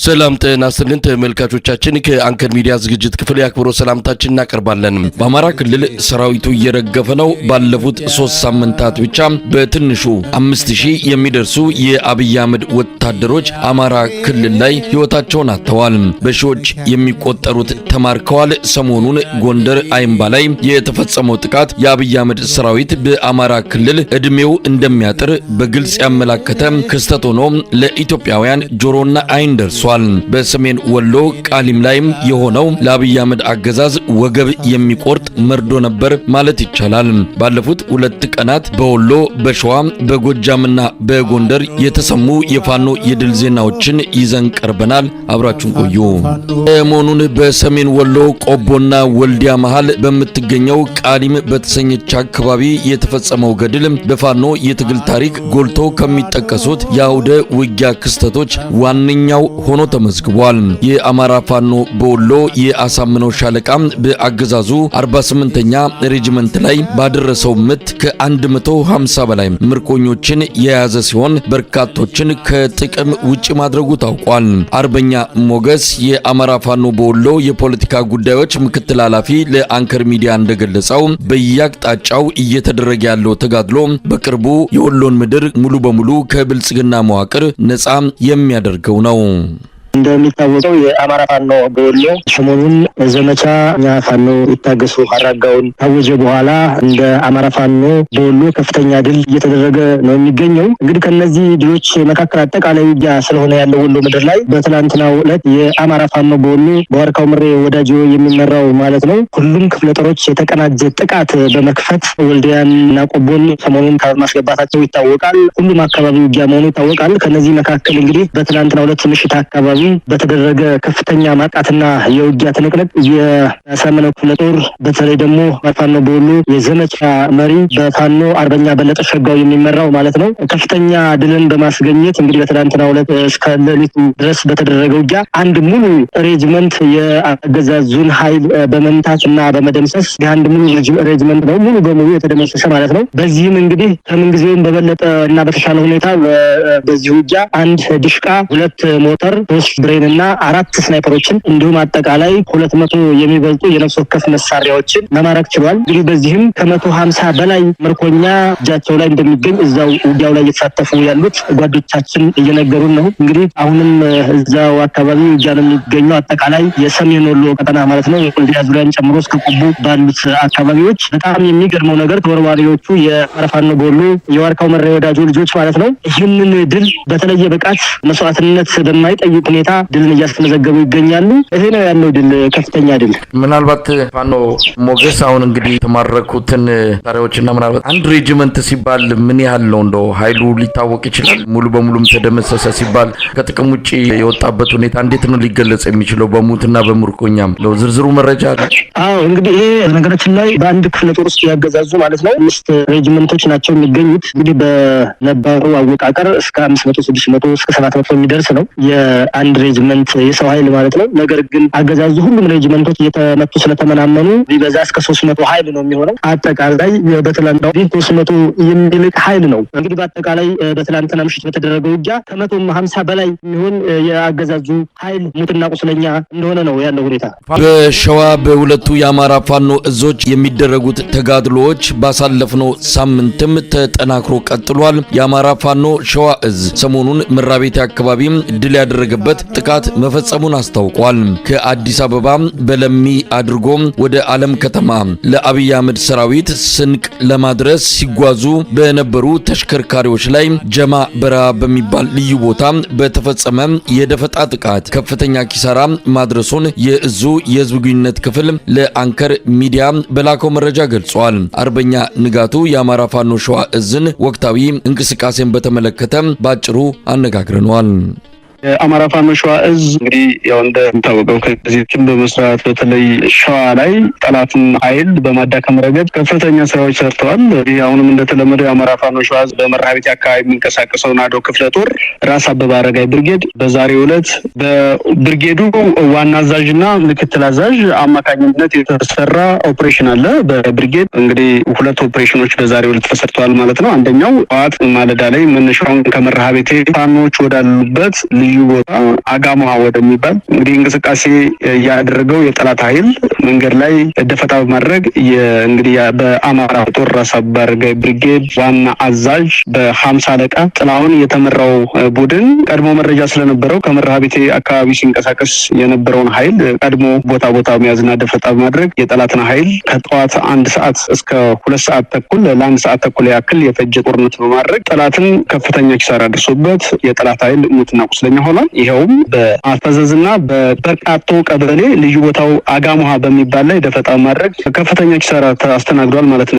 ሰላም ጤና ይስጥልን ተመልካቾቻችን፣ ከአንከር ሚዲያ ዝግጅት ክፍል የአክብሮት ሰላምታችን እናቀርባለን። በአማራ ክልል ሰራዊቱ እየረገፈ ነው። ባለፉት 3 ሳምንታት ብቻ በትንሹ 5000 የሚደርሱ የአብይ አህመድ ወታደሮች አማራ ክልል ላይ ሕይወታቸውን አጥተዋል። በሺዎች የሚቆጠሩት ተማርከዋል። ሰሞኑን ጎንደር አይምባ ላይ የተፈጸመው ጥቃት የአብይ አህመድ ሰራዊት በአማራ ክልል ዕድሜው እንደሚያጥር በግልጽ ያመላከተ ክስተት ሆኖ ለኢትዮጵያውያን ጆሮና አይን ደርሷል። በሰሜን ወሎ ቃሊም ላይም የሆነው ለአብይ አህመድ አገዛዝ ወገብ የሚቆርጥ መርዶ ነበር ማለት ይቻላል። ባለፉት 2 ቀናት በወሎ፣ በሸዋ፣ በጎጃምና በጎንደር የተሰሙ የፋኖ የድል ዜናዎችን ይዘን ቀርበናል። አብራችሁን ቆዩ። ሰሞኑን በሰሜን ወሎ ቆቦና ወልዲያ መሃል በምትገኘው ቃሊም በተሰኘች አካባቢ የተፈጸመው ገድል በፋኖ የትግል ታሪክ ጎልቶ ከሚጠቀሱት የአውደ ውጊያ ክስተቶች ዋነኛው ሆኖ ተመዝግቧል። የአማራ ፋኖ በወሎ የአሳምነው ሻለቃ በአገዛዙ 48ኛ ሬጅመንት ላይ ባደረሰው ምት ከ150 በላይ ምርኮኞችን የያዘ ሲሆን በርካቶችን ከጥቅም ውጭ ማድረጉ ታውቋል። አርበኛ ሞገስ የአማራ ፋኖ በወሎ የፖለቲካ ጉዳዮች ምክትል ኃላፊ ለአንከር ሚዲያ እንደገለጸው በየአቅጣጫው እየተደረገ ያለው ተጋድሎ በቅርቡ የወሎን ምድር ሙሉ በሙሉ ከብልጽግና መዋቅር ነፃ የሚያደርገው ነው። እንደሚታወቀው የአማራ ፋኖ በወሎ ሰሞኑን ዘመቻ እኛ ፋኖ ይታገሱ አራጋውን ታወጀ በኋላ እንደ አማራ ፋኖ በወሎ ከፍተኛ ድል እየተደረገ ነው የሚገኘው። እንግዲህ ከነዚህ ድሎች መካከል አጠቃላይ ውጊያ ስለሆነ ያለው ወሎ ምድር ላይ በትላንትናው ዕለት የአማራ ፋኖ በወሎ በዋርካው ምሬ ወዳጆ የሚመራው ማለት ነው ሁሉም ክፍለ ጦሮች የተቀናጀ ጥቃት በመክፈት ወልዲያን እና ቆቦን ሰሞኑን ከማስገባታቸው ይታወቃል። ሁሉም አካባቢ ውጊያ መሆኑ ይታወቃል። ከነዚህ መካከል እንግዲህ በትላንትናው ዕለት ምሽት አካባቢ በተደረገ ከፍተኛ ማጥቃትና የውጊያ ትንቅንቅ የአሳምነው ክፍለ ጦር በተለይ ደግሞ ፋኖ በወሎ የዘመቻ መሪ በፋኖ አርበኛ በለጠ ሸጋው የሚመራው ማለት ነው ከፍተኛ ድልን በማስገኘት እንግዲህ በትላንትናው ዕለት እስከ ሌሊቱ ድረስ በተደረገ ውጊያ አንድ ሙሉ ሬጅመንት የአገዛዙን ኃይል በመምታት እና በመደምሰስ አንድ ሙሉ ሬጅመንት ነው ሙሉ በሙሉ የተደመሰሰ ማለት ነው። በዚህም እንግዲህ ከምንጊዜውም በበለጠ እና በተሻለ ሁኔታ በዚህ ውጊያ አንድ ድሽቃ፣ ሁለት ሞተር፣ 3 ብሬን እና አራት ስናይፐሮችን እንዲሁም አጠቃላይ 200 የሚበልጡ የነፍስ ወከፍ መሳሪያዎችን መማረክ ችሏል። እንግዲህ በዚህም ከ150 በላይ ምርኮኛ እጃቸው ላይ እንደሚገኝ እዛው ውጊያው ላይ እየተሳተፉ ያሉት ጓዶቻችን እየነገሩን ነው። እንግዲህ አሁንም እዛው አካባቢ ውጊያ ነው የሚገኘው። አጠቃላይ የሰሜን ወሎ ቀጠና ማለት ነው የወልዲያ ዙሪያን ጨምሮ እስከ ቆቦ ባሉት አካባቢዎች በጣም የሚገርመው ነገር ተወርዋሪዎቹ የአማራ ፋኖ በወሎ የዋርካው መራ ወዳጆ ልጆች ማለት ነው ይህንን ድል በተለየ ብቃት መስዋዕትነት በማይጠይቅ ሁኔታ ድልን እያስመዘገቡ ይገኛሉ። ይሄ ነው ያለው ድል፣ ከፍተኛ ድል። ምናልባት ፋኖ ሞገስ አሁን እንግዲህ የተማረኩትን መሳሪያዎችና ምናልባት አንድ ሬጅመንት ሲባል ምን ያህል ነው እንደው ኃይሉ ሊታወቅ ይችላል? ሙሉ በሙሉም ተደመሰሰ ሲባል ከጥቅም ውጭ የወጣበት ሁኔታ እንዴት ነው ሊገለጽ የሚችለው? በሙትና በምርኮኛም ነው ዝርዝሩ መረጃ አለ? አዎ፣ እንግዲህ ይሄ ነገራችን ላይ በአንድ ክፍለ ጦር ውስጥ ያገዛዙ ማለት ነው አምስት ሬጅመንቶች ናቸው የሚገኙት። እንግዲህ በነባሩ አወቃቀር እስከ 500፣ 600 እስከ 700 የሚደርስ ነው የአንድ ሬጅመንት የሰው ኃይል ማለት ነው። ነገር ግን አገዛዙ ሁሉም ሬጅመንቶች እየተመቱ ስለተመናመኑ ቢበዛ እስከ 300 ኃይል ነው የሚሆነው። አጠቃላይ በትላንትና 300 የሚልቅ ኃይል ነው። እንግዲህ በአጠቃላይ በትላንትና ምሽት በተደረገው ውጊያ ከ150 በላይ የሚሆን የአገዛዙ ኃይል ሙትና ቁስለኛ እንደሆነ ነው ያለው ሁኔታ። በሸዋ በሁለቱ የአማራ ፋኖ እዞች የሚደረጉት ተጋድሎዎች ባሳለፍነው ሳምንትም ተጠናክሮ ቀጥሏል። የአማራ ፋኖ ሸዋ እዝ ሰሞኑን መራቤቴ አካባቢ ድል ያደረገበት ጥቃት መፈጸሙን አስታውቋል። ከአዲስ አበባ በለሚ አድርጎ ወደ ዓለም ከተማ ለአብይ አህመድ ሰራዊት ስንቅ ለማድረስ ሲጓዙ በነበሩ ተሽከርካሪዎች ላይ ጀማ በረሃ በሚባል ልዩ ቦታ በተፈጸመ የደፈጣ ጥቃት ከፍተኛ ኪሳራ ማድረሱን የእዙ የህዝብ ግንኙነት ክፍል ለአንከር ሚዲያ በላከው መረጃ ገልጿል። አርበኛ ንጋቱ የአማራ ፋኖ ሸዋ እዝን ወቅታዊ እንቅስቃሴን በተመለከተ ባጭሩ አነጋግረነዋል። የአማራ ፋኖ ሸዋ እዝ እንግዲህ ያው እንደሚታወቀው ከዚህም በመስራት በተለይ ሸዋ ላይ ጠላትን ኃይል በማዳከም ረገድ ከፍተኛ ስራዎች ሰርተዋል። እንግዲህ አሁንም እንደተለመደው የአማራ ፋኖ ሸዋ እዝ በመርሃቤቴ አካባቢ የሚንቀሳቀሰው ናዶ ክፍለ ጦር ራስ አበበ አረጋይ ብርጌድ በዛሬው ዕለት በብርጌዱ ዋና አዛዥ እና ምክትል አዛዥ አማካኝነት የተሰራ ኦፕሬሽን አለ። በብርጌድ እንግዲህ ሁለት ኦፕሬሽኖች በዛሬው ዕለት ተሰርተዋል ማለት ነው። አንደኛው ጠዋት ማለዳ ላይ መነሻውን ከመርሃቤቴ ፋኖዎች ወዳሉበት ልዩ ቦታ አጋሞሃ ወደሚባል እንግዲህ እንቅስቃሴ ያደረገው የጠላት ኃይል መንገድ ላይ ደፈጣ በማድረግ እንግዲህ በአማራ ጦር ራስ አባረጋይ ብርጌድ ዋና አዛዥ በ50 አለቃ ጥላሁን የተመራው ቡድን ቀድሞ መረጃ ስለነበረው ከመርሃቤቴ አካባቢ ሲንቀሳቀስ የነበረውን ኃይል ቀድሞ ቦታ ቦታ መያዝና ደፈጣ በማድረግ የጠላትን ኃይል ከጠዋት 1 ሰዓት እስከ 2 ሰዓት ተኩል ለ1 ሰዓት ተኩል ያክል የፈጀ ጦርነት በማድረግ ጠላትን ከፍተኛ ኪሳራ ደርሶበት የጠላት ኃይል ሙትና ቁስለኛ ሆኗል። ይኸውም በአፈዘዝና በበርቃቶ ቀበሌ ልዩ ቦታው አጋሙሃ በሚባል ላይ ደፈጣ ማድረግ ከፍተኛ ኪሳራ አስተናግዷል ማለት ነው።